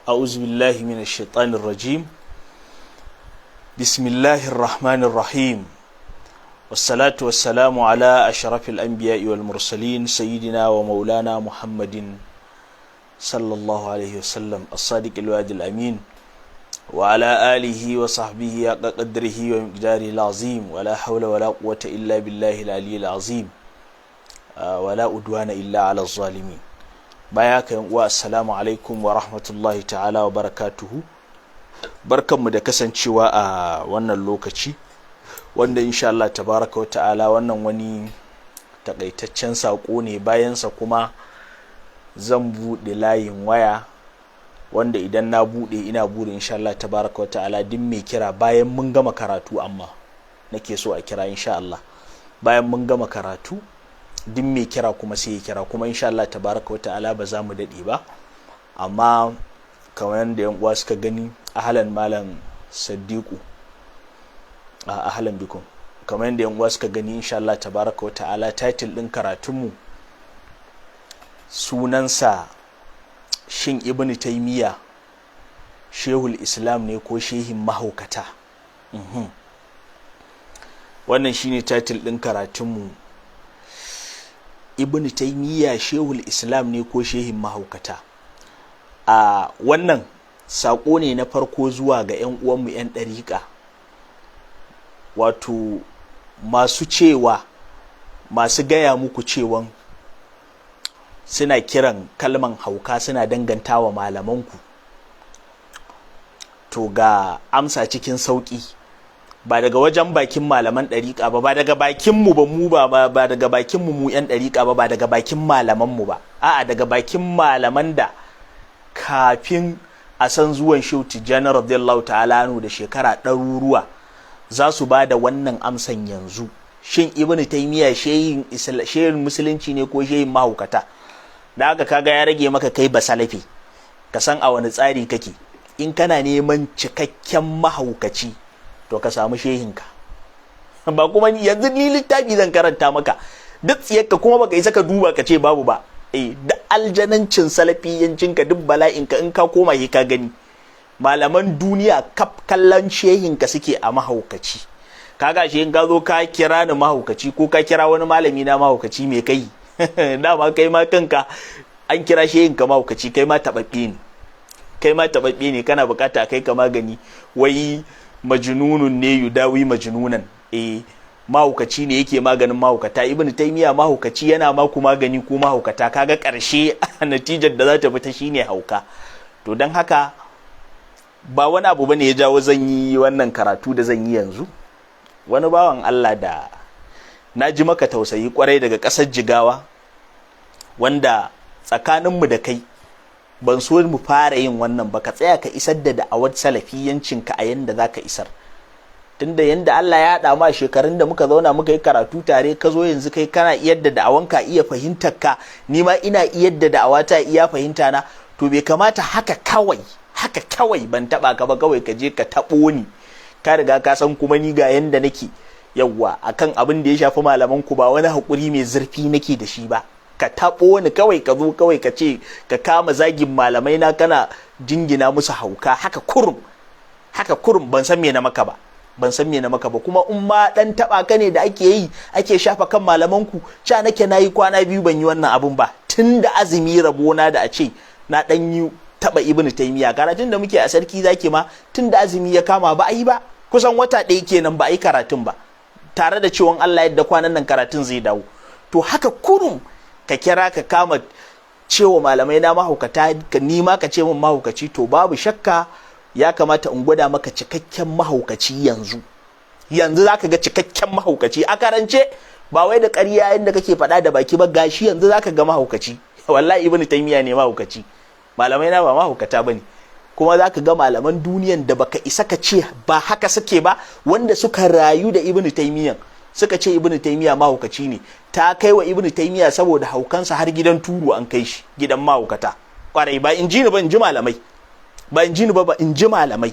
أعوذ بالله من الشيطان الرجيم. بسم الله الرحمن الرحيم، والصلاة والسلام على أشرف الأنبياء والمرسلين، سيدنا ومولانا محمد صلى الله عليه وسلم، الصادق الوعد الأمين، وعلى آله وصحبه حق قدره ومقداره العظيم، ولا حول ولا قوة إلا بالله العلي العظيم، ولا عدوان إلا على الظالمين. Baya ka uwa, assalamu alaikum wa rahmatullahi ta'ala wa barakatuhu. Barkanmu da kasancewa a wannan lokaci, wanda insha Allah tabaraka wa ta'ala wannan wani takaitaccen saƙo ne. Bayansa kuma zan buɗe layin waya, wanda idan na buɗe ina buɗe, insha Allah tabaraka wa ta'ala, duk mai kira bayan mun gama karatu, amma nake so a kira, insha Allah, bayan mun gama karatu, duk mai kira kuma sai ya kira. Kuma insha Allah tabaraka wa ta'ala ba za mu daɗe ba. Amma kamar yadda yan uwa suka gani, ahlan malam Saddiku, a ahlan bikum. Kamar yadda yan uwa suka gani, insha Allah tabaraka wa ta'ala, title ɗin karatunmu sunansa "Shin Ibnu Taymiya shehul Islam ne ko shehin mahaukata?" Wannan shine title ɗin karatunmu: Ibn Taimiyya shehul Islam ne ko shehin mahaukata? A wannan saƙo ne na farko zuwa ga 'yan uwanmu 'yan ɗariƙa, wato masu cewa, masu gaya muku cewan suna kiran kalman hauka suna dangantawa malamanku. To, ga amsa cikin sauƙi, ba daga wajen bakin malaman ɗariƙa ba, ba daga bakin mu ba, mu ba ba daga bakin mu mu yan ɗariƙa ba, ba daga bakin malaman mu ba, a'a, daga bakin malaman da kafin a san zuwan Shehu Tijjani radiyallahu ta'ala anhu da shekara ɗaruruwa za su ba da wannan amsan yanzu: shin Ibnu Taymiya shehin musulunci ne ko shehin mahaukata? Da haka kaga ya rage maka kai basalafi, ka san a wani tsari kake. In kana neman cikakken mahaukaci, to ka samu shehinka. Ba kuma yanzu ni littafi zan karanta maka, duk tsiyarka kuma baka isa ka duba ka ce babu ba. Eh, da aljanancin salafiyancinka, duk bala'inka, in ka koma ka gani malaman duniya kaf kallon shehinka suke a mahaukaci. Kaga shi in ka zo ka kira ni mahaukaci ko ka kira wani malami na mahaukaci, me kai? Dama kai ma kanka an kira shehinka mahaukaci, kai ma taɓaɓɓe ne, kai ma taɓaɓɓe ne, kana bukata kai ka magani. Wai majnunun ne yudawi majnunan. Eh, mahaukaci ne yake maganin mahaukata. Ibnu Taymiya mahaukaci yana maku magani ko mahaukata. Kaga karshe natijar da za ta fita shine hauka. To, don haka ba wani abu bane ya jawo zan yi wannan karatu da zan yi yanzu. Wani bawan Allah da na ji maka tausayi kwarai daga ƙasar Jigawa, wanda tsakaninmu da kai ban so mu fara yin wannan ba, ka tsaya ka isar da da'awar salafiyancinka a yanda za ka isar, tunda yanda Allah ya haɗa ma shekarun da muka zauna muka yi karatu tare, ka zo yanzu kai kana iyar da da'awanka iya fahimtar ka, ni ma ina iyar da da'awata iya fahimta na. To, bai kamata haka kawai, haka kawai, ban taba ka ba, kawai ka je ka taɓo ni. Ka riga ka san kuma ni ga yanda nake, yawwa, akan abin da ya shafi malaman ku ba wani haƙuri mai zurfi nake da shi ba. Ka taɓo ni kawai, ka zo kawai ka ce ka kama zagin malamai na, kana jingina musu hauka, haka kurum, haka kurum, ban san me na maka ba, ban san me na maka ba. Kuma in ma dan taba ka ne da ake yi, ake shafa kan malaman ku, ca nake nayi kwana biyu ban yi wannan abun ba, tun da azumi rabona da a ce na dan yi taba Ibnu Taymiya. Karatun da muke a Sarki Zaki ma, tun da azumi ya kama ba a yi ba, kusan wata ɗaya kenan ba a yi karatun ba, tare da cewa Allah yadda kwanan nan karatun zai dawo. To, haka kurum ka kira ka kama cewa malamai na mahaukata, ka nima ka ce min mahaukaci. To, babu shakka ya kamata in gwada maka cikakken mahaukaci yanzu. Yanzu zaka ga cikakken mahaukaci a karance, ba wai da ƙarya yadda kake faɗa da baki ba. Gashi yanzu zaka ga mahaukaci. Wallahi Ibnu Taymiya ne mahaukaci, malamai na ba mahaukata bane. Kuma zaka ga malaman duniyan da baka isa ka ce ba haka suke ba, wanda suka rayu da Ibnu Taymiyan, suka ce Ibnu Taymiya mahaukaci ne. Ta kai wa Ibnu Taymiya saboda haukansa har gidan turu an kai shi, gidan mahaukata. Kwarai, ba in ji ni ba, in ji malamai. Ba in ji ni ba, ba in ji malamai.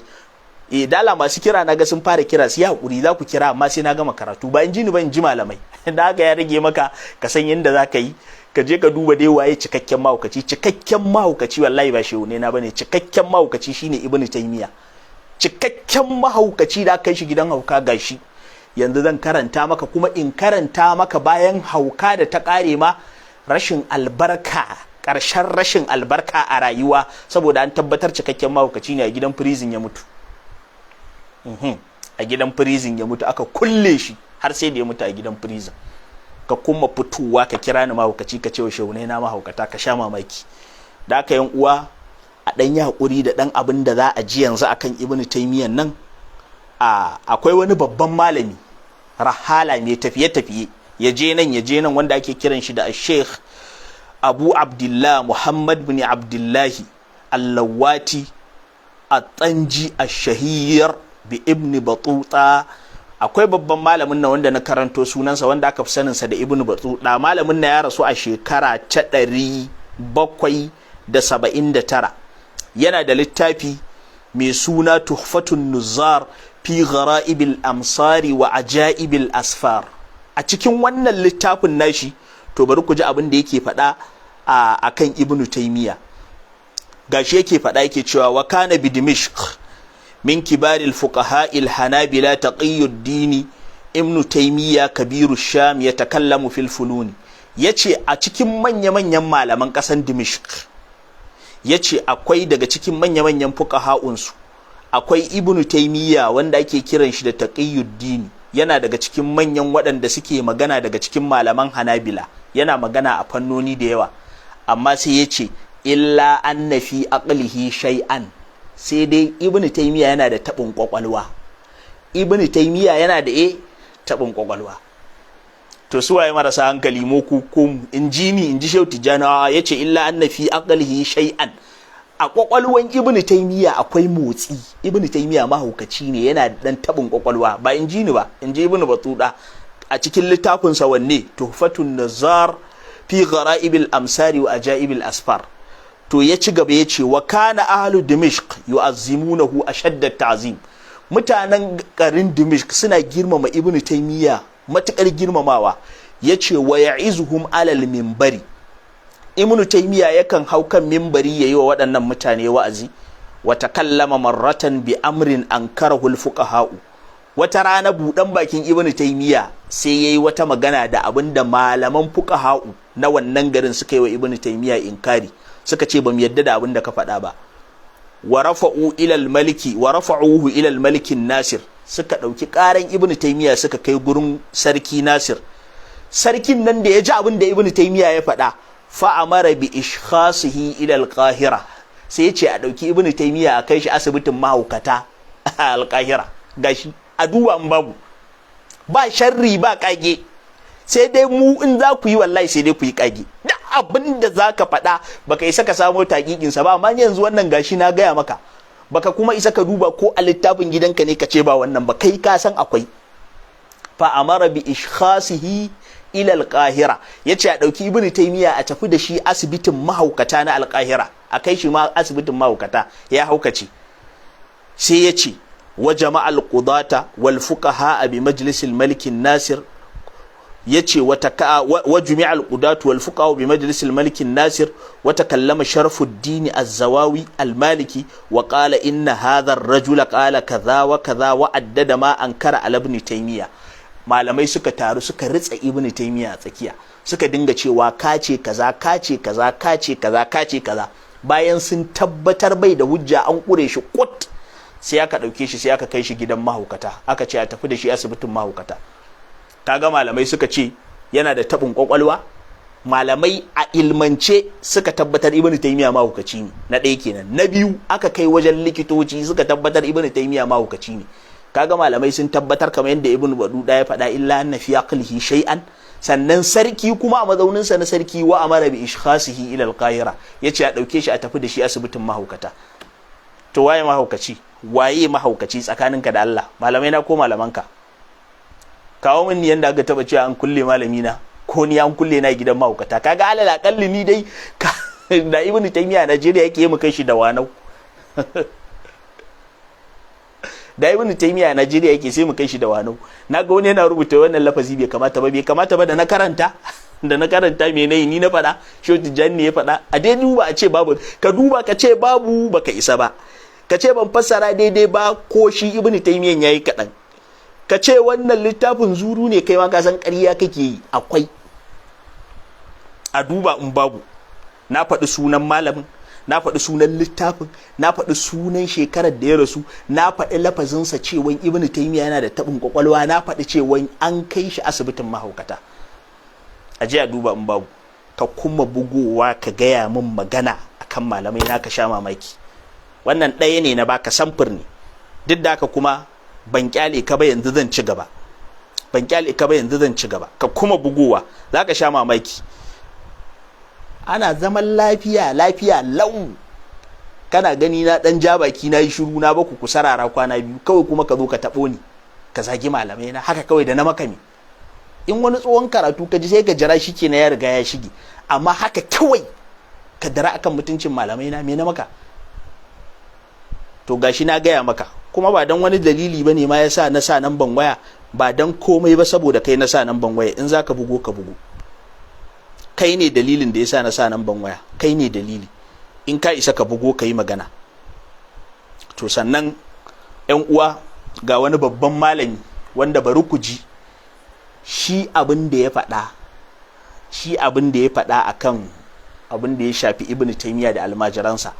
Eh, dala masu kira, na ga sun fara kira, su yi hakuri, za ku kira amma sai na gama karatu. Ba in ji ni ba, in ji malamai. Da haka ya rage maka ka san yadda za ka yi. Ka je ka duba dai waye cikakken mahaukaci. Cikakken mahaukaci wallahi ba shehu ne na bane. Cikakken mahaukaci shine Ibnu Taymiya, cikakken mahaukaci da aka kai shi gidan hauka. Gashi yanzu zan karanta maka, kuma in karanta maka bayan hauka da ta kare ma, rashin albarka, ƙarshen rashin albarka a rayuwa, saboda an tabbatar cikakken mahaukaci ne. A gidan prison ya mutu, a gidan prison ya mutu, aka kulle shi har sai da ya mutu a gidan prison. Ka kuma fitowa ka kira ni mahaukaci, ka ce wa shehunai na mahaukata, ka sha mamaki. Da aka yan uwa a ɗan yi haƙuri da ɗan abin da za a ji yanzu akan Ibnu Taimiyan nan. Akwai wani babban malami rahala mai tafiye-tafiye, ya je nan ya je nan, wanda ake kiran shi da Sheikh Abu Abdullah Muhammad bin Abdullahi Allawati At-Tanji Ash-Shahir bi Ibn Batuta. Akwai babban malamin nan wanda na karanto sunansa, wanda aka fi saninsa da Ibn Batuta. Malamin na ya rasu a shekara ta 779. Yana da littafi mai suna Tuhfatun Nuzar fi Ghara'ibil Amsari wa Ajaibil Asfar. A cikin wannan littafin nashi, to bari ku ji abin da yake faɗa a kan Ibnu Taymiya. Gashi yake faɗa, yake cewa: "Wa kana bi Dimishq min kibaril fuqaha al Hanabila Taqiyuddin Ibnu Taymiya kabiru Sham yatakallamu fil fununi." Yace a cikin manya-manyan malaman ƙasan Dimishq, yace akwai daga cikin manya-manyan fuqaha'unsu akwai Ibnu Taymiya wanda ake kiran shi da Taqiyuddin. Yana daga cikin manyan waɗanda suke magana daga cikin malaman Hanabila, yana magana a fannoni da yawa. Amma sai ya ce: "Illa anna fi aqlihi shay'an." Sai dai Ibnu Taymiya yana da tabin kwakwalwa. Ibnu Taymiya yana da tabin kwakwalwa. To su waye marasa hankali, mu ku kum? In ji ni, in ji Shehu Tijjani, yace: "Illa anna fi aqlihi shay'an." A kwakwalwan Ibnu Taymiya akwai motsi. Ibnu Taymiya mahaukaci ne, yana da dan tabin kwakwalwa. Ba in ji ni ba, in ji Ibnu Batuta a cikin littafin sa. Wanne? Tuhfatun Nazar fi Ghara'ibil Amsari wa Ajaibil Asfar. To ya ci gaba, ya ce: "Wa kana ahlu Dimishq yu'azzimunahu ashadda ta'zim." Mutanen garin Dimishq suna girmama Ibnu Taymiya matukar girmamawa. Yace: "Wa ya'izuhum alal minbari." Ibnu Taymiya yakan hau kan minbari yayi wa waɗannan mutane wa'azi. "Wa takallama marratan bi amrin ankarahu al-fuqaha'u." Wata rana buɗan bakin Ibnu Taymiya sai yayi wata magana da abinda malaman fuqaha'u na wannan garin suka yi wa Ibnu Taymiya inkari, suka ce bamu yadda da abin da ka faɗa ba. Wa rafa'uhu ila al-maliki Nasir. Suka ɗauki ƙaran Ibnu Taymiya suka kai gurin Sarki Nasir. Sarkin nan da ya ji abin da Ibnu Taymiya ya faɗa, fa amara bi ishkhasihi ila al-Qahira. Sai ya ce a ɗauki Ibnu Taymiya a kai shi asibitin mahaukata a al-Qahira. Gashi, a duba in babu. Ba sharri ba kage, sai dai mu in za ku yi, wallahi sai dai ku yi kage. Duk abin da za ka faɗa baka isa ka samo taƙiƙinsa ba. Amma yanzu wannan gashi na gaya maka, baka kuma isa ka duba ko a littafin gidanka ne ka ce ba wannan ba. Kai ka san akwai. Fa amara bi ishkhasihi ila al-Qahira. Yace a dauki Ibnu Taymiya a tafi da shi asibitin mahaukata na al-Qahira, a kai shi ma asibitin mahaukata, ya haukace. Sai yace: "Wa jama'al qudata wal fuqaha bi majlis al-malik nasir." Yace wa jumi'al qudatu wal fuqaha bi majlis al-malik nasir. Wa takallama Sharfuddin az-Zawawi al-Maliki wa qala: "Inna hadha ar-rajul qala kaza wa kaza," wa addada ma ankara ala Ibn Taymiya. Malamai suka taru suka ritsa Ibn Taymiya a tsakiya, suka dinga cewa kace kaza, kace kaza, kace kaza, kace kaza. Bayan sun tabbatar bai da hujja, an kure shi kut, sai aka dauke shi, sai aka kai shi gidan mahaukata. Aka ce a tafi da shi asibitin mahaukata. Kaga malamai suka ce yana da tabin kwakwalwa. Malamai a ilmance suka tabbatar Ibnu Taymiya mahaukaci ne. Na ɗaya kenan. Na biyu, aka kai wajen likitoci, suka tabbatar Ibnu Taymiya mahaukaci ne. Kaga malamai sun tabbatar kamar yadda Ibnu Baduda ya faɗa: "Illa anna fi aqlihi shay'an." Sannan sarki kuma a mazauninsa na sarki, wa amara bi ishkhasihi ila al-Qahira, yace a dauke shi a tafi da shi asibitin mahaukata. To waye mahaukaci? Waye mahaukaci tsakaninka da Allah, malamai na ko malamanka? Kawo min yanda aka taba cewa an kulle malami na ko ni an kulle na gidan mahaukata. Kaga alal akalli ni dai da Ibnu Taymiya Najeriya yake, mu kai shi da Wanau. Da Ibnu Taymiya Najeriya yake, sai mu kai shi da Wanau. Naga wani yana rubuta wannan lafazi bai kamata ba, bai kamata ba. Da na karanta Da na karanta, me nayi? Ni na faɗa? Shehu Tijjani ne ya faɗa. A dai duba a ce babu. Ka duba ka ce babu, baka isa ba. Ka ce ban fassara daidai ba, ko shi Ibnu Taymiyyah yayi kaɗan. Ka ce wannan littafin zuru ne, kai ma ka san ƙarya kake yi, akwai. A duba in babu. Na faɗi sunan malamin, na faɗi sunan littafin, na faɗi sunan shekarar da ya rasu, na faɗi lafazinsa cewan Ibnu Taymiya yana da taɓin kwakwalwa, na faɗi cewan an kai shi asibitin mahaukata. A je a duba in babu. Ka kuma bugowa ka gaya min magana akan malamai na, ka sha mamaki. Wannan ɗaya ne na baka, samfur ne. Duk da haka kuma ban kyale ka ba, yanzu zan ci gaba. Ban kyale ka ba, yanzu zan ci gaba. Ka kuma bugowa, za ka sha mamaki. Ana zaman lafiya, lafiya lau. Kana gani na dan ja baki, na yi shiru, na baku ku sarara kwana 2, kawai kuma ka zo ka taɓo ni, ka zagi malamai na haka kawai. Da na makami in wani tsohon karatu ka ji, sai ka jira shi kenan, ya riga ya shige. Amma haka kawai ka dara akan mutuncin malamai na, me na maka? To gashi na gaya maka, kuma ba dan wani dalili ba ne ma yasa na sa nan ban waya, ba dan komai ba, saboda kai na sa nan ban waya. In zaka bugo, ka bugo. Kai ne dalilin da yasa na sa nan ban waya, kai ne dalili. In ka isa, ka bugo ka yi magana. To sannan, yan uwa, ga wani babban malami wanda bari ku ji shi abin da ya faɗa, shi abin da ya faɗa akan abin da ya shafi Ibn Taymiya da almajiransa.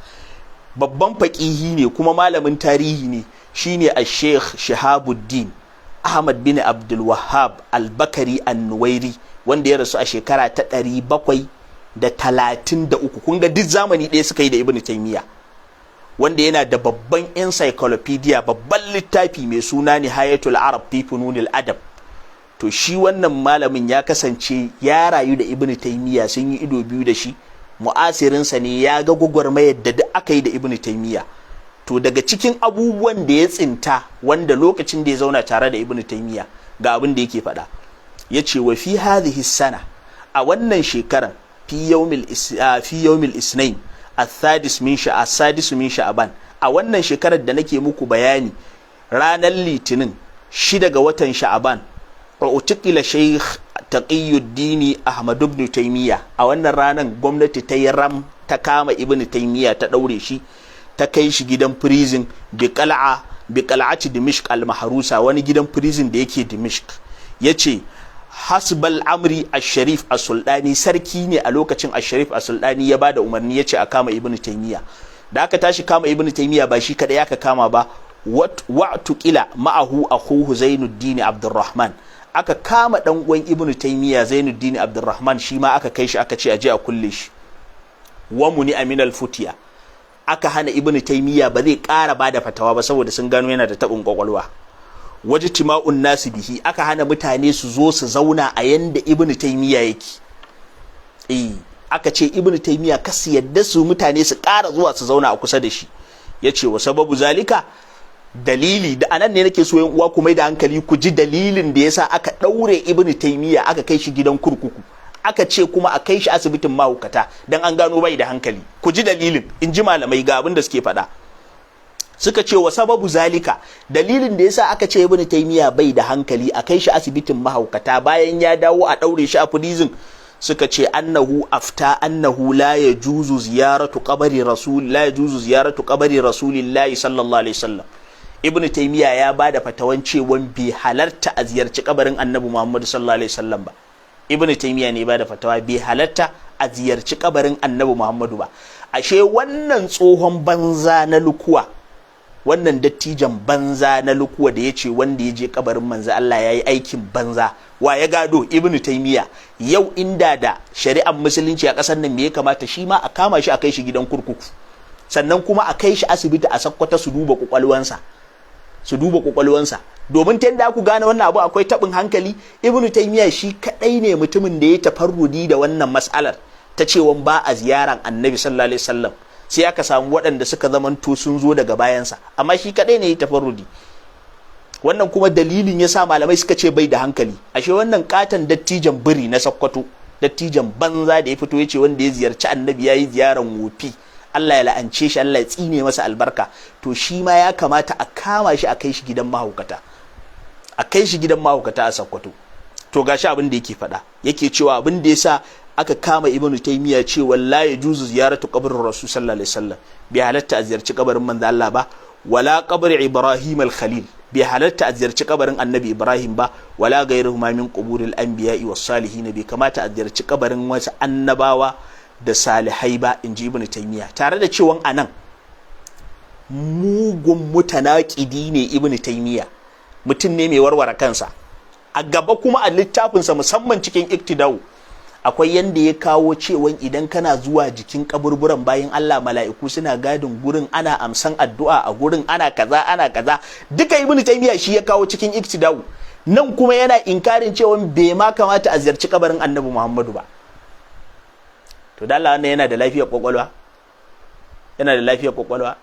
Babban faƙihi ne kuma malamin tarihi ne, shine a Sheikh Shahabuddin Ahmad bin Abdul Wahhab Al-Bakari An-Nuwairi, wanda ya rasu a shekara ta 733. Kun ga duk zamani ɗaya suka yi da Ibn Taymiya, wanda yana da babban encyclopedia, babban littafi mai suna Nihayatul Arab fi Fununil Adab. To shi wannan malamin ya kasance ya rayu da Ibn Taymiya, sun yi ido biyu da shi, mu'asirinsa ne, ya ga gwagwarmayar da duk aka yi da Ibn Taymiya. To daga cikin abubuwan da ya tsinta, wanda lokacin da ya zauna tare da Ibn Taymiya, ga abin da yake faɗa. Ya ce wa fi hadhihi sana, a wannan shekaran, fi yawmil isnain السادس من شعبان, a wannan shekarar da nake muku bayani, ranar Litinin 6 ga watan Sha'aban, اعتقل Sheikh Taqiyuddin Ahmad ibn Taymiya. A wannan ranar gwamnati ta yi ram ta kama Ibn Taymiya, ta daure shi, ta kai shi gidan prison bi qal'ati Dimishq al-Mahrusa, wani gidan prison da yake Dimishq. Yace حسب الأمر الشريف السلطاني, sarki ne a lokacin, الشريف السلطاني, ya bada umarni, yace a kama Ibn Taymiya. Da aka tashi kama Ibn Taymiya, ba shi kadai aka kama ba. واعتقل معه أخوه زين الدين عبد الرحمن. Aka kama dan uwan Ibn Taymiya, Zainuddin Abdurrahman, shi ma aka kai shi, aka ce aje a kulle shi. ومنع من الفتيا, aka hana Ibn Taymiya, ba zai ƙara bada fatawa ba, saboda sun gano yana da tabin kwakwalwa. واجتماع الناس به, aka hana mutane su zo su zauna a yanda Ibn Taymiya yake. Eh, aka ce Ibn Taymiya kasu yadda su mutane su ƙara zuwa su zauna a kusa da shi. Yace وسبب ذلك, dalili da anan ne nake so yan uwa ku mai da hankali ku ji dalilin da yasa aka daure Ibn Taymiya, aka kai shi gidan kurkuku, aka ce kuma a kai shi asibitin mahaukata dan an gano bai da hankali. Ku ji dalilin, in ji malamai, ga abin da suke faɗa. Suka ce وسبب ذلك, dalilin da yasa aka ce Ibn Taymiya bai da hankali, a kai shi asibitin mahaukata, bayan ya dawo a daure shi a prison, suka ce أنه أفتى أنه لا يجوز زيارة قبر رسول لا يجوز زيارة قبر رسول الله صلى الله عليه وسلم. Ibnu Taymiya ya bada fatawan cewa bai halarta a ziyarci kabarin Annabi Muhammad sallallahu alaihi wasallam ba. Ibnu Taymiya ne bada fatawa bai halarta a ziyarci kabarin Annabi Muhammadu ba. Ashe wannan tsohon banza na Lukuwa, wannan dattijan banza na Lukuwa da ya ce wanda ya je kabarin Manzo Allah ya yi aikin banza, wa ya gado? Ibnu Taymiya. Yau inda da shari'ar Musulunci a ƙasar nan, me ya kamata? Shi ma a kama shi, a kai shi gidan kurkuku, sannan kuma a kai shi asibiti a Sakkwata su duba kwakwalwansa, su duba kwakwalwansa. Domin ta yadda ku gane wannan abu akwai taɓin hankali, Ibnu Taymiya shi kadai ne mutumin da ya tafarrudi da wannan mas'alar ta cewa ba a ziyaran Annabi sallallahu alaihi wasallam. Sai aka samu waɗanda suka zamanto sun zo daga bayansa, amma shi kadai ne ya tafarrudi. Wannan kuma dalilin ya sa malamai suka ce bai da hankali. Ashe wannan katon dattijan biri na Sakkwato, dattijan banza da ya fito ya ce wanda ya ziyarci Annabi ya yi ziyaran wofi, Allah ya la'ance shi, Allah ya tsine masa albarka, to shi ma ya kamata a kama shi, a kai shi gidan mahaukata, a kai shi gidan mahaukata a Sakkwato. To To gashi abin da yake faɗa, yake cewa abin da yasa aka kama Ibnu Taymiya cewa la yajuzu ziyaratu qabrir rasul sallallahu alaihi wasallam, bai halatta a ziyarci kabarin manzo Allah ba, wala qabr Ibrahim al-Khalil, bai halatta a ziyarci kabarin Annabi Ibrahim ba, wala ghayruhu ma min quburil anbiya'i was salihin, bai kamata a ziyarci kabarin wasu annabawa da salihai ba, inji Ibnu Taymiya. Tare da cewa anan mugun mutanaqidi ne Ibnu Taymiya, mutum ne mai warware kansa. A gaba kuma a littafinsa, musamman cikin Iktidau, akwai yanda ya kawo cewa idan kana zuwa jikin kaburburan bayan Allah, mala'iku suna gadin gurin, ana amsan addu'a a gurin, ana kaza, ana kaza. Duka Ibnu Taymiya shi ya kawo cikin Iktidau. Nan kuma yana inkarin cewa bai ma kamata a ziyarci kabarin Annabi Muhammadu ba. To da Allah, wannan yana da lafiyar kwakwalwa? Yana da lafiyar kwakwalwa?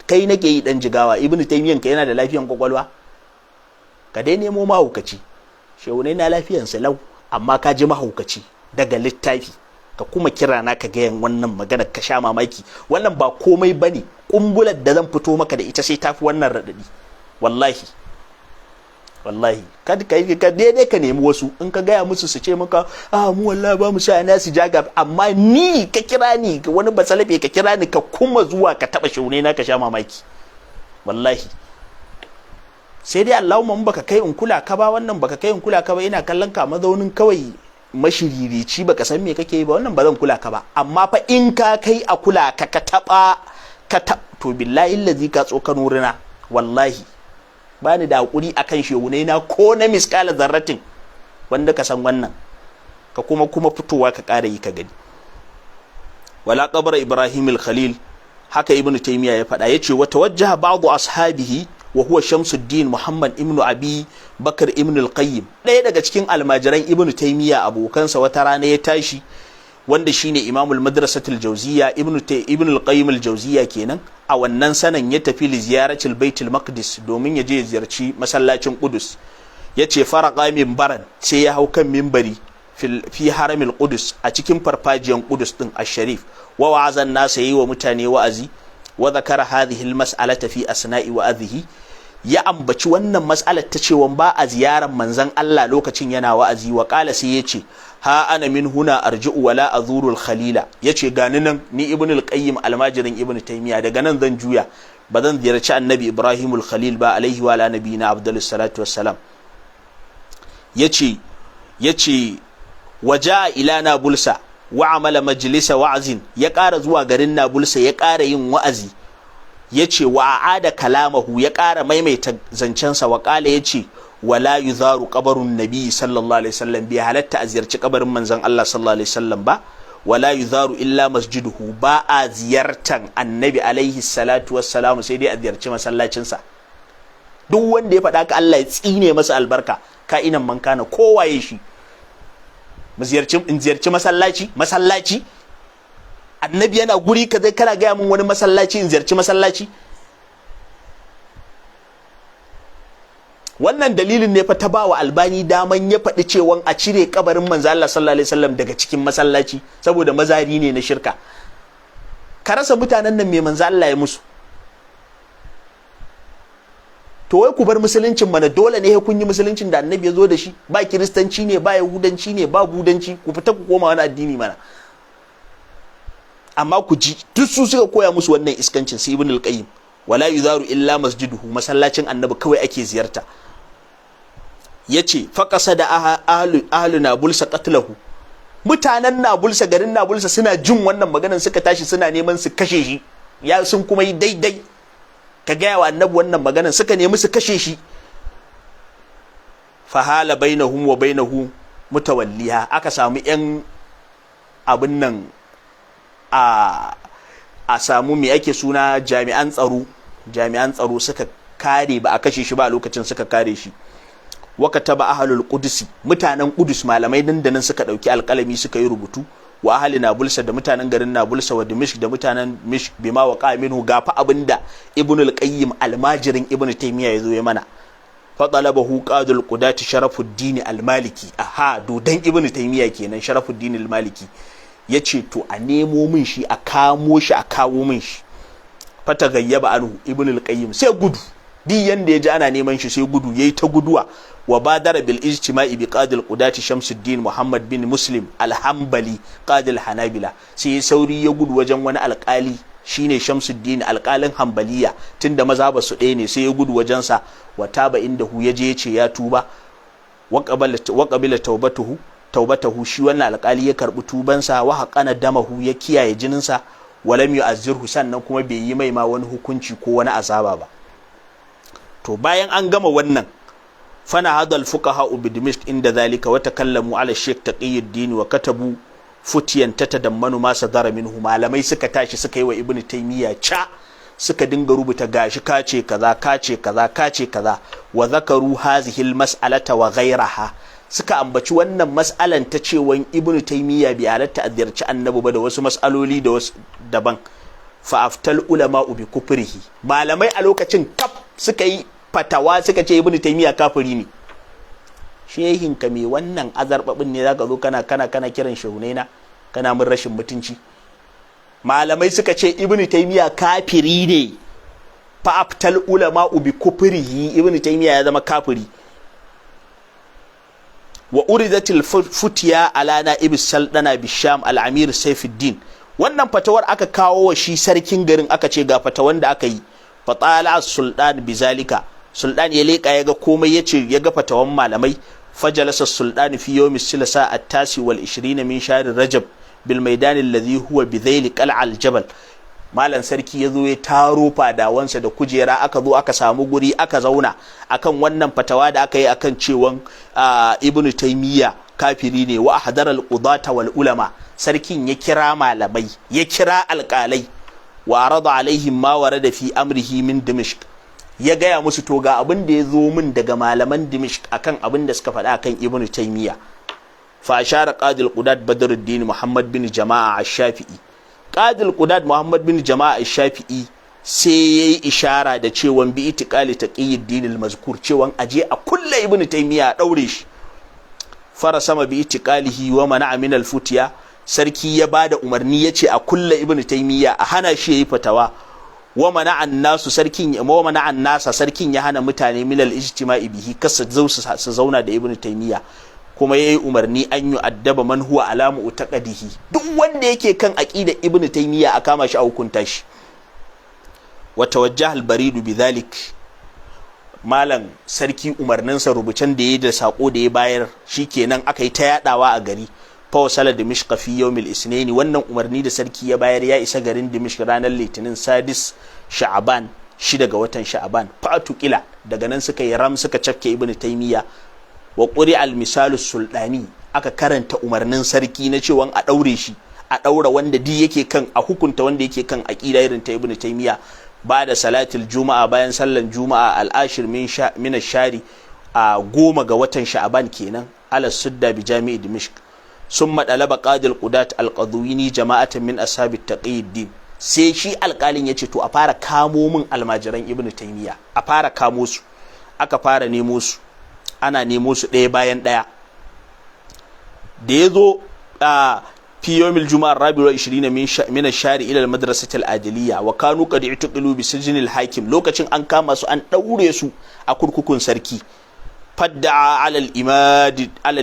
Kai nake yi, dan Jigawa, Ibnu Taymiyan ka yana da lafiyar kwakwalwa? Ka dai nemo mahaukaci. Shehunai na lafiyansa lau, amma ka ji mahaukaci daga littafi. Ka kuma kira na ka gayan wannan magana, ka sha mamaki. Wannan ba komai bane, kumbular da zan fito maka da ita sai tafi wannan raɗaɗi. Wallahi, wallahi, ka ka daidai ka nemi wasu, in ka gaya musu su ce maka, "Ah, mu wallahi ba mu sha na su jaga." Amma ni ka kira ni wani basalafe, ka kira ni ka kuma zuwa ka taba shehunai na, ka sha mamaki wallahi. Sai dai Allahumma in baka kai in kula ka ba, wannan baka kai in kula ka ba, ina kallon ka mazaunin kawai mashiririci, baka san me kake yi ba, wannan ba zan kula ka ba. Amma fa in ka kai a kula ka, ka taba ka ta, to billahi allazi ka tsokano rina. Wallahi bani da hakuri akan shehunai na ko na miskala zarratin. Wanda ka san wannan, ka kuma fitowa ka ƙara yi ka gani. Wala qabra Ibrahim al-Khalil, haka Ibnu Taymiya ya faɗa. Yace wa tawajjaha ba'du ashabihi wa huwa Shamsuddin Muhammad ibn Abi Bakar ibn al-Qayyim, ɗaya daga cikin almajiran Ibnu Taymiya, abokansa, wata rana ya tashi, wanda shine imamul madrasatul jawziyya, Ibn al-Qayyim al-Jawziyya kenan a wannan sanan, ya tafi li ziyaratil Baitul Maqdis, domin ya je ya ziyarci masallacin Qudus. Yace faraqa minbaran, sai ya hau kan minbari fi haramil Qudus, a cikin farfajiyan Qudus din ash-Sharif, wa wa'azan nasa, yi wa mutane wa'azi, wa zakara hadhihi al-mas'alata fi asna'i wa'azihi, ya ambaci wannan mas'alar ta cewa ba a ziyarar manzon Allah lokacin yana wa'azi. Wa qala, sai yace, "Ha ana min huna arji'u wala azuru al-khalila." Yace gani nan ni Ibn al-Qayyim, almajirin Ibn Taymiya, daga nan zan juya, ba zan ziyarci Annabi Ibrahim al-Khalil ba, alaihi wa ala nabiyina afdalus salatu wassalam. Yace waja ila Nabulsa wa amala majlisa wa'azin, ya ƙara zuwa garin Nabulsa, ya ƙara yin wa'azi. Yace wa a'ada kalamahu, ya ƙara maimaita zancensa, wa ƙala, yace wala yuzaru qabrun nabi sallallahu alaihi wasallam, bai halatta a ziyarci kabarin manzon Allah sallallahu alaihi wasallam ba, wala yuzaru illa masjiduhu, ba a ziyartan Annabi alaihi salatu wassalamu sai dai a ziyarci masallacinsa. Duk wanda ya faɗa ka, Allah ya tsine masa albarka, ka'inan man kana, kowaye shi. Mu ziyarci, in ziyarci masallaci? Masallaci? Annabi yana guri ka zai kana gaya min wani masallaci, in ziyarci masallaci? Wannan dalilin ne fa ta ba wa Albani daman ya faɗi cewa a cire kabarin manzo Allah sallallahu alaihi wasallam daga cikin masallaci, saboda mazari ne na shirka. Ka rasa mutanen nan me manzo Allah ya musu. To wai ku bar musuluncin mana, dole ne kun yi musuluncin da Annabi ya zo da shi? Ba Kiristanci ne ba, Yahudanci ne ba, Budanci, ku fita ku koma wani addini mana. Amma ku ji, duk su suka koya musu wannan iskancin, su Ibn al-Qayyim. Wala yuzaru illa masjiduhu, masallacin Annabi kawai ake ziyarta. Yace faqasa da ahlu Nabulsa qatlahu, mutanen Nabulsa, garin Nabulsa, suna jin wannan maganan suka tashi suna neman su kashe shi. Ya sun kuma yi daidai, ka gaya wa Annabi wannan maganan, suka nemi su kashe shi. Fahala bainahum wa bainahu mutawalliha, aka samu yan abin nan, a samu me ake suna, jami'an tsaro, jami'an tsaro suka kare, ba a kashe shi ba a lokacin, suka kare shi. Waka taba ahlul Qudusi, mutanen Qudus, malamai dandanan suka dauki alkalami suka yi rubutu, wa ahli Nabulsa, da mutanen garin Nabulsa, wa Dimishk, da mutanen Mishk, bima wa minhu, gafa abinda Ibn al-Qayyim, almajirin Ibn Taymiya, yazo ya mana. Fa talabahu qadul qudati Sharafuddin al-Maliki, aha, dodan Ibn Taymiya kenan, Sharafuddin al-Maliki, yace to a nemo min shi, a kamo shi, a kawo min shi. Fata gayyaba anhu, Ibn al-Qayyim sai gudu. Duk yanda ya ji ana neman shi, sai gudu yayi ta guduwa. Wa badara bil ijtima'i bi qadil qudati Shamsuddin Muhammad bin Muslim al-Hanbali, qadil Hanabila. Sai ya sauri ya gudu wajen wani alkali, shine Shamsuddin, alkalin Hanbaliya, tunda maza ba su ɗaya ne. Sai ya gudu wajensa. Wa taba inda hu, ya je ya ce ya tuba. Wa qabila taubatahu, shi wannan alkali ya karbi tubansa. Wa haqana damahu, ya kiyaye jininsa. Walam yu'azzirhu, sannan kuma bai yi mai ma wani hukunci ko wani azaba ba. To, bayan an gama wannan, fana hadal fuqaha bi Dimishq inda zalika wa takallamu ala Sheikh Taqiyuddin wa katabu futiyan tatadammanu ma sadara minhu. Malamai suka tashi suka yi wa Ibnu Taymiya ca, suka dinga rubuta: gashi kace kaza, kace kaza, kace kaza. Wa zakaru hazihi mas'alata wa ghayraha, suka ambaci wannan mas'alan ta cewan Ibnu Taymiya bi halatta a ziyarci Annabi ba, da wasu mas'aloli da wasu daban. Fa aftal ulama bi kufrihi, malamai a lokacin kaf suka yi fatawa, suka ce Ibnu Taymiya kafiri ne. Shehin ka me wannan azarbabin ne zaka zo kana kiran shehunaina, kana mun rashin mutunci? Malamai suka ce Ibnu Taymiya kafiri ne. Fa aftal ulama bi kufrihi, Ibnu Taymiya ya zama kafiri. Wa uridatil futiya ala na'ib saldana bisham, al-Amir Saifuddin. Wannan fatawar aka kawo wa shi sarkin garin, aka ce ga fatawan da aka yi. Fatala sultan bizalika, sultan ya leka ya ga komai, ya ce ya ga fatawan malamai. Fajalasa sultan fi yawmi silasa at-tasi wal 20 min shahr Rajab bil maidan alladhi huwa bi dhayl qal'a al-jabal. Malam, sarki ya zo ya taro fadawansa da kujera, aka zo aka samu guri aka zauna akan wannan fatawa da aka yi akan cewan Ibnu Taymiya kafiri ne. Wa ahdara al-qudata wal ulama, sarkin ya kira malamai, ya kira alƙalai. Wa arada alaihim ma warada fi amrihi min Dimishq, ya gaya musu: to, ga abin da ya zo min daga malaman Dimishq akan abin da suka faɗa akan Ibnu Taymiya. Fa ashara qadi al-qudat Badruddin Muhammad bin Jama'a ash-Shafi'i. Qadi al-qudat Muhammad bin Jama'a ash-Shafi'i sai yayi ishara da cewan bi itiqali Taqiyuddin al-mazkur, cewan aje a kulle Ibnu Taymiya, a daure shi. Fara sama bi itiqalihi wa mana'a min al-futiya. Sarki ya bada umarni, yace a kulle Ibnu Taymiya, a hana shi yayi fatawa. Wa mana'an nasu, sarkin wa mana'an nasa, sarkin ya hana mutane min al-ijtima'i bihi, kasa su zauna da Ibnu Taymiya. Kuma yayi umarni an yi addaba man huwa alamu utaqadihi, duk wanda yake kan aqida Ibnu Taymiya a kama shi, a hukunta shi. Wa tawajjaha al-baridu bidhalik. Malam, sarki umarninsa, rubucen da ya da sako da ya bayar, shikenan aka yi ta yadawa a gari. Fa wasala Dimishq fi yawmil isnaini, wannan umarni da sarki ya bayar ya isa garin Dimishq ranar Litinin, sadis Sha'aban, 6 ga watan Sha'aban. Fa kila daga nan suka yi ram suka cafke Ibnu Taymiya. Wa quri al misalu sultani, aka karanta umarnin sarki na cewa a daure shi, a daura wanda di yake kan, a hukunta wanda yake kan aqida irin ta Ibnu Taymiya. Ba da salatul Juma'a, bayan sallan Juma'a, al'ashir min shari, a 10 ga watan Sha'aban kenan, ala sudda bi jami'i Dimishq. Summa dalaba qadil qudat al-Qadwini jama'atan min ashabi Taqiyuddin. Sai shi alkalin ya ce to, a fara kamo min almajiran Ibnu Taymiya, a fara kamo su. Aka fara nemo su, ana nemo su ɗaya bayan ɗaya. Da ya zo a fi yawmil juma'a rabi wa 20 min ash-shari ila al-madrasati al-adiliya, wa kanu qad i'tuqilu bi sijnil hakim, lokacin an kama su, an daure su a kurkukun sarki. Fadda'a alal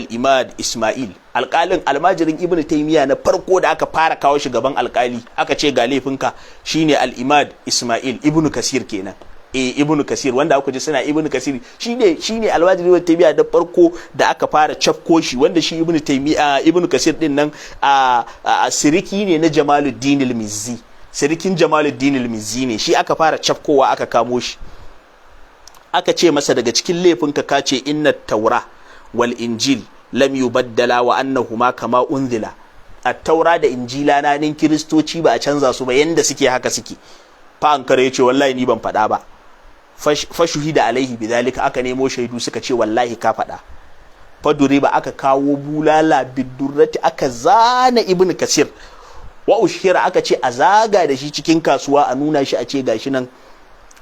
imad Ismail, alƙalin almajirin Ibn Taymiya na farko da aka fara kawo shi gaban alƙali aka ce ga laifinka, shine al-Imad Ismail Ibn Kasir kenan. Eh, Ibn Kasir wanda aka ji suna Ibn Kasir, shine almajirin Ibn Taymiya da farko da aka fara cafko shi, wanda shi Ibn Taymiya, Ibn Kasir din nan, a siriki ne na Jamaluddin al-Mizzi, sirikin Jamaluddin al-Mizzi ne. Shi aka fara cafkowa, aka kamo shi, aka ce masa daga cikin laifinka ka ce inna taura wal injil lam yubaddala wa annahuma kama unzila. At-taura da Injila na nin Kiristoci ba a canza su ba, yanda suke haka suke. Fa ankara, yace wallahi ni ban faɗa ba. Fashuhida alaihi bidhalika, aka nemo shaidu suka ce wallahi ka faɗa. Faduri ba, aka kawo bulala, bidurrati, aka zana Ibn Kasir. Wa ushhira, aka ce a zaga da shi cikin kasuwa, a nuna shi, a ce gashi nan.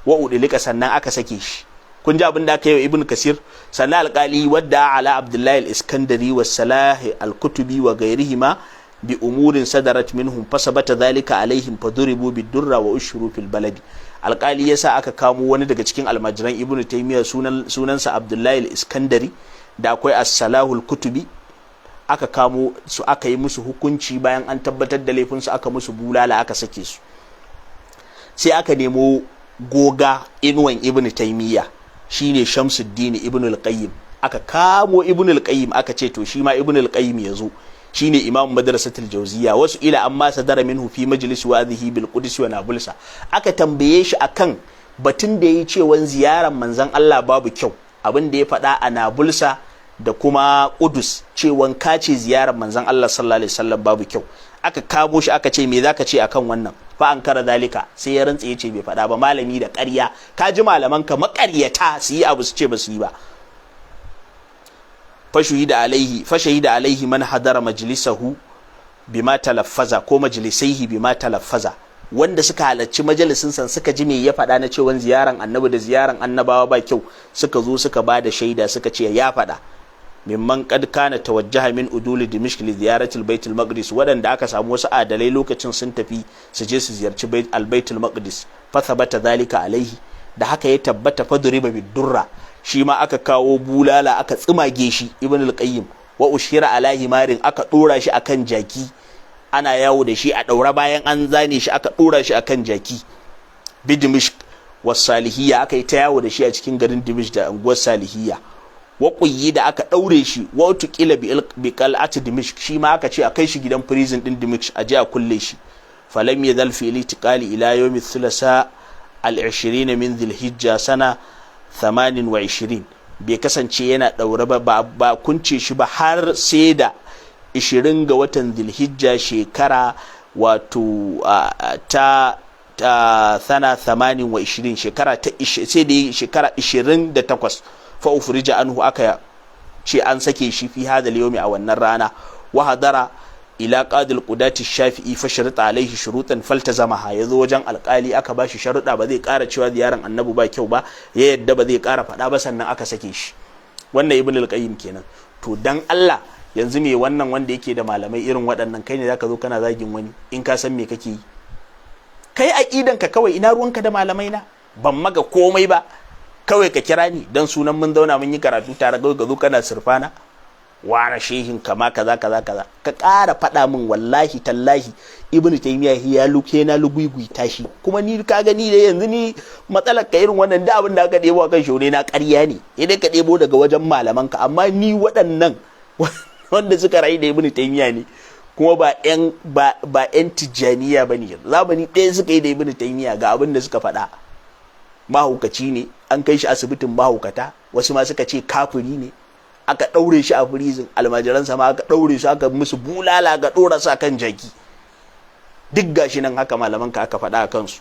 Wa udilika, sannan aka sake shi. Kun ji abin da aka yi wa Ibn Kasir. Sannan alkali wadda ala Abdullahi al-Iskandari wa Salahi al-Kutubi wa gairihima. Bi umurin sadarat minhum, fasabata dhalika alaihim, faduribu bidurra wa ushru fil baladi. Alkali yasa aka kamo wani daga cikin almajiran Ibnu Taymiya, sunansa Abdullahi al-Iskandari, da akwai As-Salahul Kutubi. Aka kamo su, aka yi musu hukunci. Bayan an tabbatar da laifinsu, aka musu bulala, aka sake su. Sai aka nemo goga inuwan Ibnu Taymiya, shine Shamsuddin Ibnu al-Qayyim. Aka kamo Ibnu al-Qayyim, aka ce to shi ma Ibnu al-Qayyim ya zo, shine Imam Madrasatul Jawziya. Wasu ila amma sadara minhu fi majlis wa'dhihi bil Qudus wa Nabulsa. Aka tambaye shi akan batun da yayi cewan ziyaran manzon Allah babu kyau, abin da ya faɗa a Nabulsa da kuma Qudus, cewan kace ziyarar manzon Allah sallallahu alaihi wasallam babu kyau. Aka kamo shi, aka ce, "Me zaka ce akan wannan?" Fa ankara zalika, sai ya rantse, ya ce bai faɗa ba. Malami da ƙarya! Ka ji malaman ka maƙaryata, su yi abu su ce ba su yi ba. Fashahida alaihi man hadara majlisahu bima talaffaza, ko majlisaihi bima talaffaza. Wanda suka halarci majalisin san suka ji me ya faɗa na cewan ziyaran Annabi da ziyaran annabawa ba kyau, suka zo suka ba da shaida, suka ce ya faɗa. Mimman qad kana tawajjaha min uduli Dimishq li ziyarati al-Bait al-Maqdis, wadanda aka samu wasu adalai lokacin sun tafi su je su ziyarci bait al-Bait al-Maqdis. Fa thabata dhalika alaihi, da haka ya tabbata, faduriba bidurra, shi ma aka kawo bulala aka tsimage shi, Ibn al-Qayyim. Wa ushira ala himarin, aka dora shi akan jaki ana yawo da shi a daura. Bayan an zane shi, aka dora shi akan jaki bi Dimishq was Salihiyya, aka yi ta yawo da shi a cikin garin Dimishq da unguwar Salihiyya. Wa da aka daure shi. Wa utuqila bi qal'ati Dimishq, shi ma aka ce a kai shi gidan prison din Dimishq, a je a kulle shi. Falam yadhal fi itiqali ila yawm thulatha al-20 min Dhil Hijja sana 28. Bai kasance yana daure ba, ba kunce shi ba, har sai da 20 ga watan Dhilhijja, shekara wato ta sana 28, shekara ta sai da shekara 28. Fa ufrija anhu, aka ce an sake shi, fi hadal yawmi, a wannan rana. Wa hadara ila qadil qudati Shafi'i, fa sharita alaihi shurutan faltazamaha. Yazo wajen alkali, aka bashi sharuɗa, ba zai ƙara cewa ziyaran Annabi ba kyau ba. Ya yadda ba zai ƙara faɗa ba, sannan aka sake shi. Wannan Ibn al-Qayyim kenan. To dan Allah, yanzu me wannan wanda yake da malamai irin waɗannan, kai ne zaka zo kana zagin wani? In ka san me kake yi, kai aqidan ka kawai, ina ruwanka da malamai na? Ban maka komai ba, kawai ka kira ni dan sunan mun zauna mun yi karatu tare, kawai ka zo kana surfana, wane shehin kama kaza kaza kaza. Ka ƙara faɗa min, wallahi tallahi Ibnu Taymiya ya luke na lugugui shi. Kuma ni ka gani da yanzu ni matsalar ka irin wannan da abin da aka ɗebo akan shone na ƙarya ne, idan ka ɗebo daga wajen malaman ka. Amma ni waɗannan wanda suka rayu da Ibnu Taymiya ne, kuma ba yan Tijjaniya bane, zamani ɗaya suka yi da Ibnu Taymiya, ga abin da suka faɗa: mahaukaci ne, an kai shi asibitin mahaukata, wasu ma suka ce kafiri ne, aka ɗaure shi a prison, almajiransa ma aka ɗaure su, aka musu bulala, aka ɗora su kan jaki. Duk gashi nan haka malaman ka aka faɗa a kansu.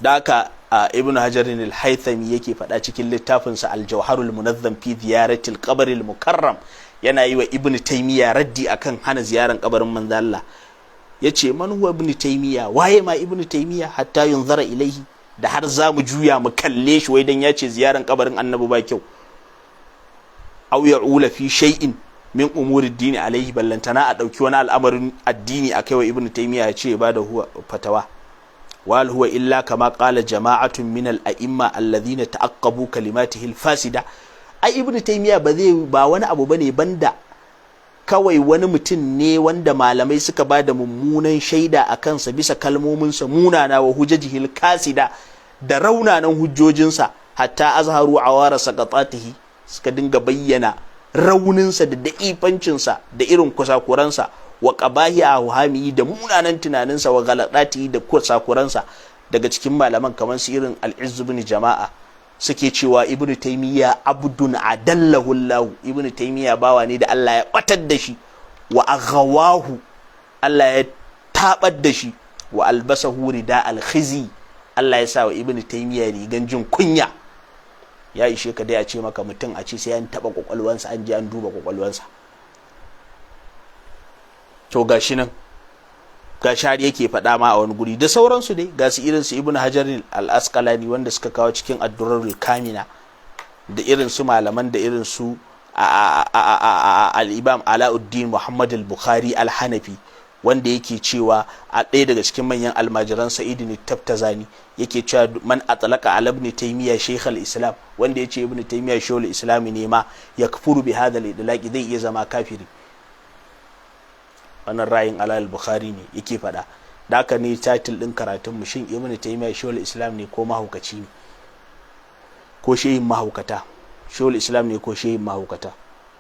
Da haka a Ibn Hajar al-Haythami yake faɗa cikin littafinsa Al-Jawharul Munazzam fi ziyaratil qabr al-Mukarram, yana yi wa Ibn Taymiya raddi akan hana ziyaran kabarin manzo Allah. Yace, "Man huwa Ibn Taymiya? Waye ma Ibn Taymiya hatta yunzara ilaihi, da har za mu juya mu kalle shi, wai dan ya ce ziyaran kabarin Annabi ba kyau? Aw ya'ula fi shay'in min umuri dini alaihi, ballantana a dauki wani al'amarin addini a kaiwa Ibn Taymiya ya ce ba da huwa fatawa. Wal huwa illa kama qala jama'atun min al-a'imma alladhina ta'aqqabu kalimatihi al-fasida." Ai Ibn Taymiya ba zai ba wani abu bane banda kawai wani mutum ne wanda malamai suka ba da mummunan shaida a kansa bisa kalmominsa munana, wa hujajihil kasida, da raunanan hujjojinsa, hatta azharu awara saqatatihi, suka dinga bayyana rauninsa da da'ifancinsa da irin kusakuransa, wa qabahi awhami, da munanan tunaninsa, wa galadati, da kusakuransa. Daga cikin malaman kamar su irin Al-Izz ibn Jama'a suke cewa Ibnu Taymiya abdun adallahu Allah, Ibnu Taymiya bawa ne da Allah ya batar da shi, wa aghawahu, Allah ya tabar da shi, wa albasahu rida al-khizi, Allah ya sa wa Ibnu Taymiya rigan jin kunya. Ya ishe ka dai a ce maka mutum a ce sai an taba kwakwalwansa, an je an duba kwakwalwansa. To gashi nan, gashi har yake faɗa ma a wani guri da sauransu dai. Ga su irin su Ibn Hajar al-Asqalani wanda suka kawo cikin Ad-Durarul Kamina, da irin su malaman da irin su Al-Imam Alauddin Muhammad al-Bukhari al-Hanafi, wanda yake cewa, a ɗaya daga cikin manyan almajiran Sa'idu ne Taftazani, yake cewa: "Man atlaqa ala Ibn Taymiya shaykh al-Islam", wanda yace Ibn Taymiya shaykh al-Islam ne ma, "yakfuru bi hadha al-idlaq", zai iya zama kafiri. Wannan ra'ayin Ala al-Bukhari ne yake faɗa. Da haka ne title din karatun mu: shin Ibn Taymiya shaykh al-Islam ne ko mahaukaci ne, ko shehin mahaukata? Shaykh al-Islam ne ko shehin mahaukata?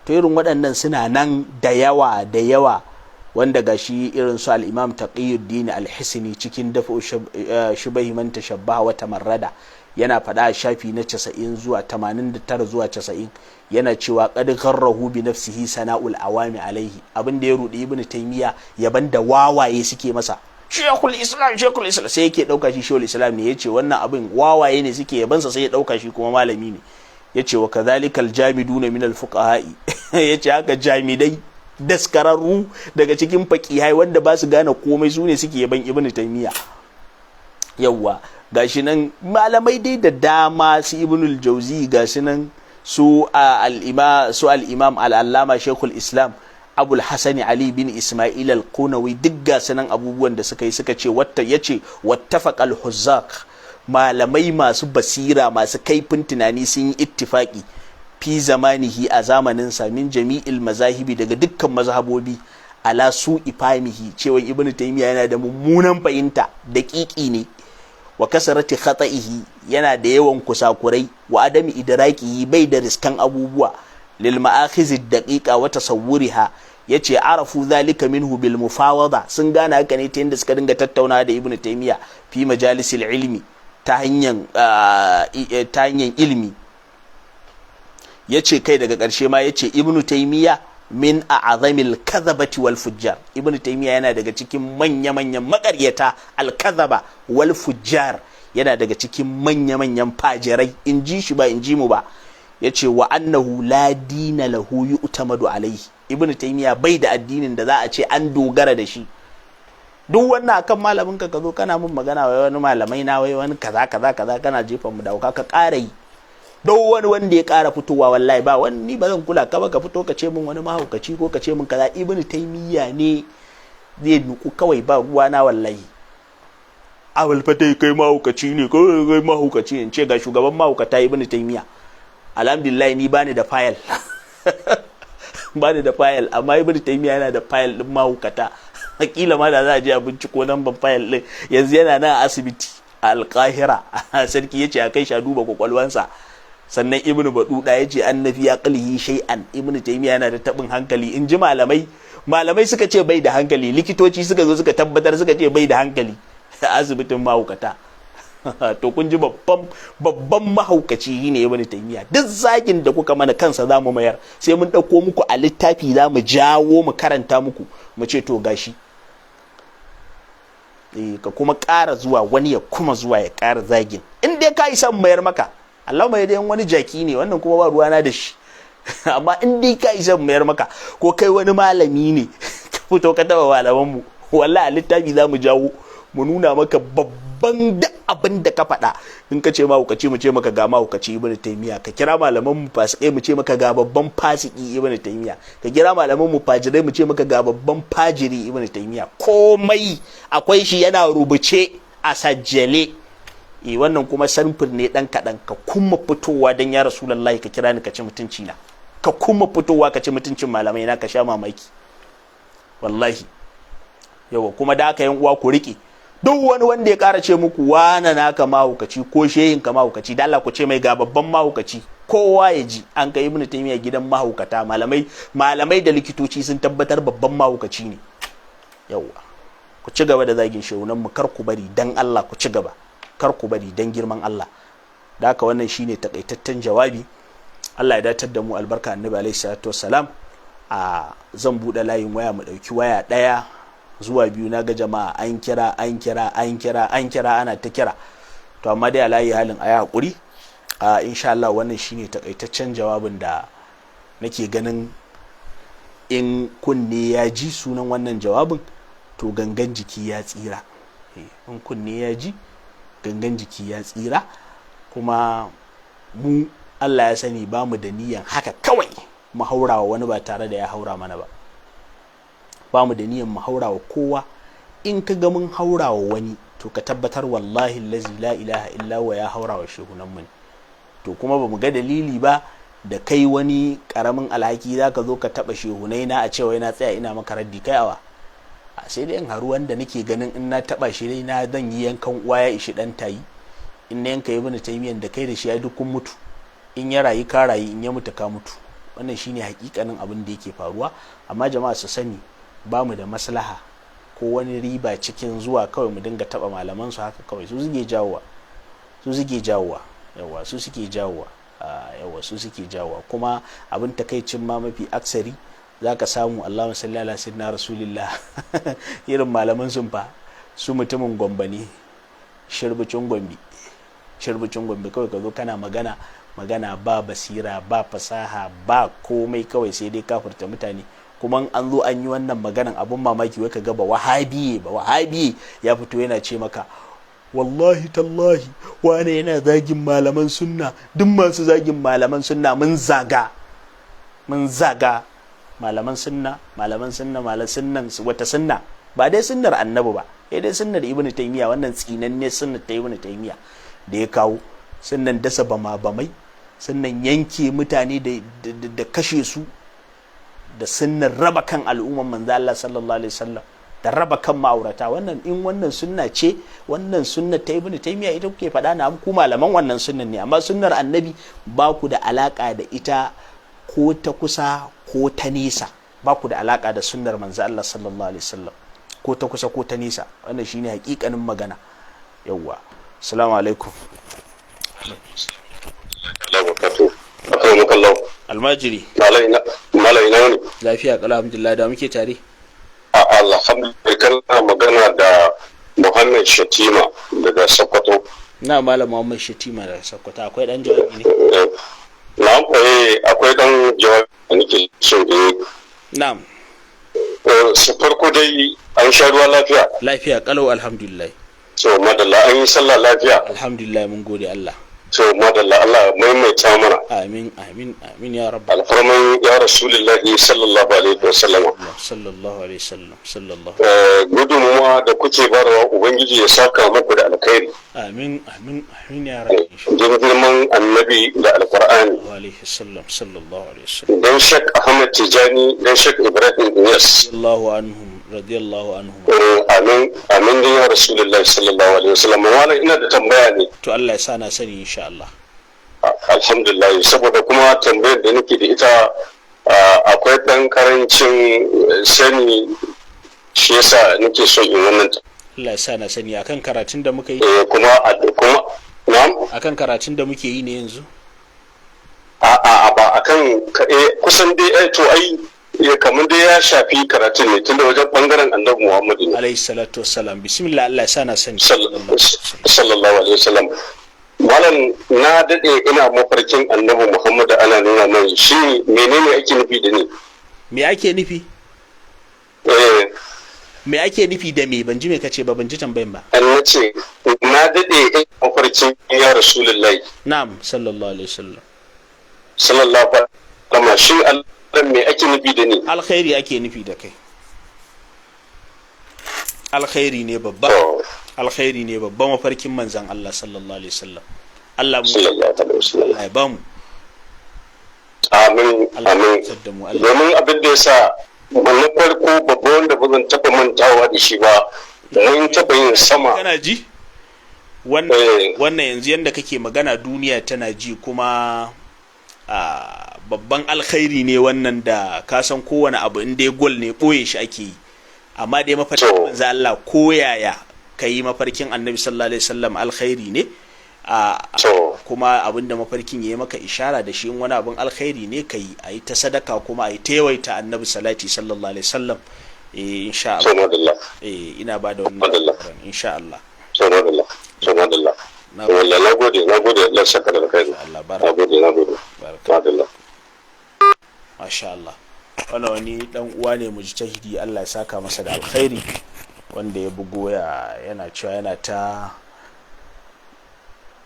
To, irin waɗannan suna nan da yawa da yawa, wanda ga shi irin su Al-Imam Taqiyuddin Al-Hisni cikin Dafa Shubahi Man Tashabbaha wa Tamarrada, yana faɗa a shafi na 90 zuwa 89 zuwa 90, yana cewa: "Qad gharrahu bi nafsihi sana'ul awami alaihi." Abin da ya rudi Ibnu Taymiya, yaban da wawaye suke masa, "Shekul Islam, Shekul Islam", sai yake dauka shi Shekul Islam ne. Yace wannan abin wawaye ne suke yabansa, sai ya dauka shi kuma malami ne. Yace: "Wa kadhalikal jamiduna min al fuqaha'i." Yace haka jamidai, daskararru daga cikin faƙihai, wanda ba su gane komai, su ne suke yaban Ibnu Taymiya. Yawwa, gashi nan malamai dai da dama, su Ibnul Jauzi, gashi nan su al-Imam al-Allama Shaykhul Islam Abul Hasani Ali bin Ismail al-Qunawi, duk gasu nan abubuwan da suka yi. Suka ce wata, yace: "Wattafaqa al-huzzaq", malamai masu basira, masu kaifin tunani, sun yi ittifaki, "fi zamanihi", a zamanin sa, "min jami'il mazahibi", daga dukkan mazhabobi, "ala su'i fahmihi", cewa Ibnu Taymiya yana da mummunan fahimta, daƙiƙi ne, "wa kasarati khata'ihi", yana da yawan kusakurai, "wa adami idrakihi", bai da riskan abubuwa, "lil ma'akhiz daqiqa wa tasawwuriha". Yace: "Arafu zalika minhu bil mufawada", sun gane haka ne ta yadda suka dinga tattaunawa da Ibnu Taymiya, "fi majalisil ilmi", ta hanyar ilimi. Yace kai, daga ƙarshe ma yace: "Ibnu Taymiya min a'azamil kadhabati wal fujjar." Ibnu Taymiya yana daga cikin manya manyan makaryata, al kadhaba wal fujjar, yana daga cikin manya manyan fajirai, in ji shi ba in ji mu ba. Yace: "Wa annahu la dina lahu yu'tamadu alaihi." Ibnu Taymiya bai da addinin da za a ce an dogara da shi. Duk wannan akan malamin ka, ka zo kana mun magana wai wani malamai na, wai wani kaza kaza kaza, kana jefa mu dauka ka ƙara yi. Duk wani wanda ya ƙara fitowa, wallahi ba wani, ni ba zan kula ka ba. Ka fito ka ce min wani mahaukaci ko ka ce min kaza, Ibnu Taymiya ne zai nuku kawai, ba ruwa na wallahi. Abul Fatai, kai mahaukaci ne, kai mahaukaci ne. Ce ga shugaban mahaukata Ibnu Taymiya. Alhamdulillah, ni bani da fayil, bani da fayil, amma Ibnu Taymiya yana da fayil din mahaukata. Hakila ma da za a je a binciko nan ban fayil din. Yanzu yana nan a asibiti a Alkahira. Sarki yace a kai shi a duba kwakwalwansa. Sannan Ibnu Baduda yace annabi ya qalhi shay'an, Ibnu Taymiya yana da tabin hankali, in ji malamai. Malamai suka ce bai da hankali, likitoci suka zo suka tabbatar, suka ce bai da hankali a asibitin mahaukata. To, kun ji babban babban mahaukaci ne Ibnu Taymiya. Duk zagin da kuka mana, kansa za mu mayar. Sai mun ɗauko muku a littafi, za mu jawo mu karanta muku, mu ce to gashi. Ka kuma ƙara zuwa, wani ya kuma zuwa ya ƙara zagin, in dai ka isa mayar maka. Allah mai dai, wani jaki ne wannan kuma, ba ruwana da shi. Amma in dai ka isa mayar maka, ko kai wani malami ne, ka fito ka taba malaman mu, wallahi a littafi za mu jawo mu nuna maka babban duk abin da ka faɗa. In ka ce mahaukaci, mu ce maka ga mahaukaci Ibnu Taymiya. Ka kira malaman mu fasikai, mu ce maka ga babban fasiki Ibnu Taymiya. Ka kira malaman mu fajirai, mu ce maka ga babban fajiri Ibnu Taymiya. Komai akwai shi, yana rubuce a sajjale. E, wannan kuma samfur ne dan kaɗan. Ka kuma fitowa dan ya Rasulullahi, ka kira ni ka ci mutunci na, ka kuma fitowa ka ci mutuncin malamai na, ka sha mamaki wallahi. Yawa, kuma da aka yan uwa ku riƙe, duk wani wanda ya ƙara ce muku wane naka mahaukaci ko shehin ka mahaukaci, da Allah ku ce mai ga babban mahaukaci. Kowa ya ji, an kai Ibnu Taymiya gidan mahaukata. Malamai, malamai da likitoci sun tabbatar babban mahaukaci ne. Yawa, ku ci gaba da zagin shehunan mu, kar ku bari, dan Allah ku ci gaba, kar ku bari, dan girman Allah. Da haka wannan shine takaitaccen jawabi. Allah ya datar da mu, albarka Annabi alaihi salatu wassalam. A zan buɗe layin waya, mu ɗauki waya ɗaya zuwa biyu. Na ga jama'a an kira, an kira, an kira, an kira, ana ta kira. To, amma dai a layi halin a yi haƙuri. A insha Allah wannan shine takaitaccen jawabin da nake ganin in kunne ya ji sunan wannan jawabin, to gangan jiki ya tsira. In kunne ya ji, gangan jiki ya tsira. Kuma mu, Allah ya sani, ba mu da niyan haka kawai mu mu haurawa wani ba tare da ya haura mana ba. Ba mu da niyyar mu haurawa kowa. In ka ga mun haurawa wani, to ka tabbatar wallahi allazi la ilaha illa huwa ya haurawa shehunan mu ne. To kuma ba mu ga dalili ba da kai wani karamin alhaki za ka zo ka taba shehunai na a cewa na tsaya ina maka raddi. Kai awa a sai dai in haru wanda nake ganin in na taba shi dai na zan yi yankan uwa ya ishi dan tayi. In na yanka Ibnu Taymiyan da kai da shi ya duk kun mutu. In ya rayu ka rayu, in ya mutu ka mutu. Wannan shine hakikanin abin da yake faruwa. Amma jama'a su sani, ba mu da maslaha ko wani riba cikin zuwa kawai mu dinga taba malaman su haka kawai. Su suke jawowa, su suke jawowa, yawa su suke jawowa, yawa su suke jawowa. Kuma abin takaicin ma, mafi aksari za ka samu, Allahumma salli ala sayyidina rasulillah, irin malaman sun fa su mutumin Gombe ne, shirbucin Gombe, shirbucin Gombe. Kawai ka zo kana magana magana ba basira, ba fasaha, ba komai, kawai sai dai kafirta mutane. Kuma an zo an yi wannan maganan, abun mamaki wai ka ga ba wahabiye ya fito yana ce maka, "Wallahi tallahi wane yana zagin malaman sunna, duk masu zagin malaman sunna mun zaga, mun zaga malaman sunna." Malaman sunna, malaman sunnan wata sunna? Ba dai sunnar Annabi ba, sai dai sunnar Ibnu Taymiya, wannan tsinanne sunnar ta Ibnu Taymiya da ya kawo, sunnan dasa bama bamai, sunnan yanke mutane da kashe su, da sunnan raba kan al'umman manzo Allah sallallahu alaihi wasallam, da raba kan ma'aurata. Wannan in wannan sunna ce, wannan sunna ta Ibnu Taymiya ita kuke faɗa na ku malaman wannan sunnan ne, amma sunnar Annabi ba ku da alaka da ita ko ta kusa ko ta nesa. Ba ku da alaka da sunnar manzo Allah sallallahu alaihi wasallam ko ta kusa ko ta nesa. Wannan shine hakikanin magana. Yawwa, assalamu alaikum. Allah barakatuh. Akramakallah. Almajiri. Malam, ina wani? Lafiya kala, alhamdulillah. Da muke tare? A alhamdulillah, kana magana da Muhammad Shatima daga Sokoto. Na Malam Muhammad Shatima daga Sokoto, akwai dan jawabi ne? Na'am, akwai dan jawabi da nake so in yi. Na'am. Su farko dai, an sha ruwa lafiya? Lafiya kalau, alhamdulillah. So madalla, an yi sallah lafiya? Alhamdulillah, mun gode Allah. To madalla, Allah maimaita mana. Amin, amin, amin ya rabba. Alfarman ya Rasulullahi sallallahu alaihi wasallam. Sallallahu alaihi wasallam, sallallahu. Gudunmuwa da kuke barawa, Ubangiji ya saka muku da alkhairi. Amin, amin, amin ya rabbi. Don girman Annabi da Alkur'ani. Alaihi wasallam, sallallahu alaihi wasallam. Don Shek Ahmad Tijani, don Shek Ibrahim Inyas. Radiyallahu anhum, radiyallahu anhum. Amin, amin ya Rasulullahi sallallahu alaihi wasallam. Malam, ina da tambaya ne. To, Allah ya sa na sani, insha Allah. Alhamdulillah, saboda kuma tambayar da nake da ita akwai ɗan karancin sani, shi yasa nake so in wannan. Allah ya sa na sani. Akan karatun da muka yi? Kuma na'am. Akan karatun da muke yi ne yanzu? A ba akan kusan dai, to ai kamar dai ya shafi karatun ne, tunda wajen bangaren Annabi Muhammadu ne. Alayhi salatu wassalam. Bismillah, Allah ya sa na sani. Sallallahu alaihi wasallam. Malam, na dade ina mafarkin Annabi Muhammadu, ana nuna min shi. Menene ake nufi da ni? Me ake nufi? Eh. Me ake nufi da me? Ban ji me kace ba, ban ji tambayin ba. An nace na dade ina mafarkin ya Rasulullahi. Na'am, sallallahu alaihi wasallam. Sallallahu alaihi wasallam. Shi Allah, me ake nufi da ni? Alkhairi ake nufi da kai, alkhairi ne babba. Alkhairi ne babba mafarkin manzan Allah sallallahu alaihi wasallam. Allah mu Sallallahu alaihi wasallam. Allah ya bamu. Amin. Allah Amin. ya da mu, Allah. Domin abin da ya sa na farko babba wanda ba zan taɓa mantawa da shi ba, mun taɓa yin sama. Kana ji wannan? Eh. Wannan yanzu yanda kake magana duniya tana ji, kuma babban alkhairi ne wannan da ka san kowane abu in dai gol ne ɓoye shi ake yi, amma dai mafarkin manzo Allah, ko yaya ka yi mafarkin Annabi sallallahu alaihi wasallam, alkhairi ne. Kuma abinda mafarkin ya yi maka ishara da shi, in wani abin alkhairi ne ka yi, a yi ta sadaka, kuma a yi ta yawaita Annabi salati sallallahu alaihi wasallam, insha To Allah. Madalla. Ina ba da wannan Madalla. shawaran, insha Allah. To madalla, to madalla. Na Wallahi na gode, na gode, Allah ya saka da alkhairi. Allah Na baraka. gode, na gode. Baraka. Madalla. Masha Allah, wannan wani dan uwa ne mujtahidi, Allah ya saka masa da alkhairi, wanda ya bugo ya yana cewa yana ta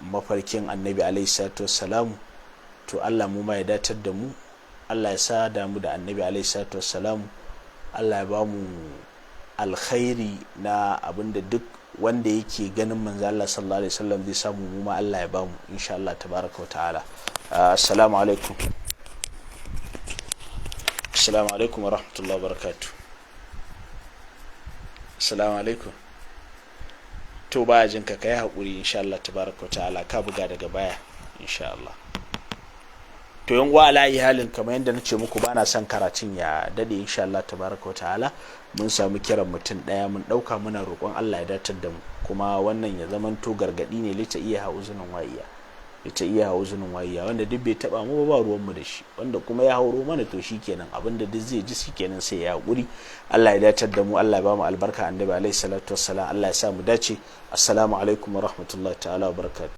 mafarkin Annabi alaihi salatu wassalamu. To, Allah mu ma ya datar da mu. Allah ya sa damu da Annabi alaihi salatu wassalam. Allah ya ba mu alkhairi na abinda duk wanda yake ganin manzo Allah sallallahu alaihi wasallam zai samu, mu ma Allah ya ba mu, insha Allah tabaraka wa ta'ala. Assalamu alaikum, assalamu alaikum wa rahmatullahi wa barakatuh. Assalamu alaikum. To, baya jin ka, kai hakuri, insha Allah tabaraka wa ta'ala ka buga daga baya, insha Allah. To yan uwa, ala halin, kamar yadda nace muku, bana son karatun ya dade, insha Allah tabaraka wa ta'ala. Mun samu kiran mutum daya, mun dauka. Muna roƙon Allah ya datar da mu, kuma wannan ya zamanto gargadi ne. لتعيها أذن واعية، لتعيها أذن واعية. Wanda duk bai taba mu ba, ruwan mu da shi. Wanda kuma ya hauro mana, to shikenan, abinda duk zai ji shikenan, sai ya hakuri. Allah ya datar da mu, Allah ya ba mu albarka Annabi alaihi salatu wassalam, Allah ya sa mu dace. Assalamu alaikum wa rahmatullahi ta'ala wa barakatuh.